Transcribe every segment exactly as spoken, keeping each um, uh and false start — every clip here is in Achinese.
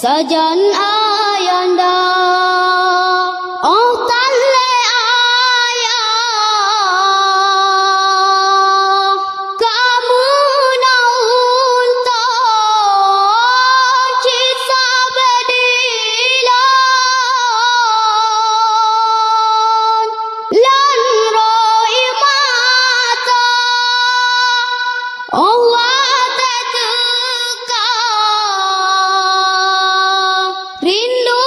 Sajan ayanda, oh tan lé ayah, kamoe na untông cit sabe dilôn, lan roh ie mata. Allah teuka, rindu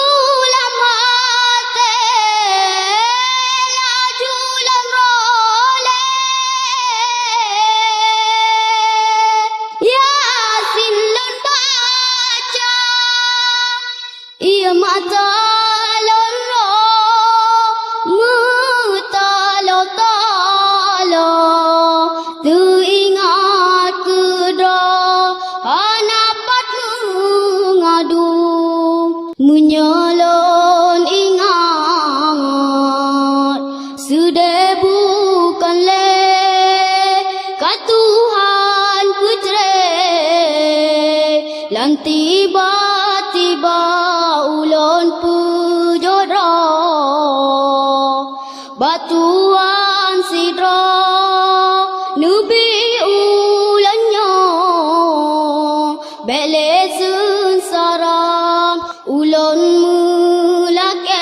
lam até, laju lôn rolée. Yasin lôn baca, ie mata lôn rhom meutaloe-taloe, teuingat keudroe hana pat meungadu. Meunyoe lôn ingat, seudeh bukon lé ka Tuhan peutré, lam tiba-tiba ulôn peujeuet droe bak Tuhan sidroe, neubi ulôn nyoe bék lé seungsara. Ulôn meulakée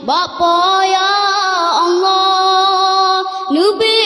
bak Po ya Allah, neubi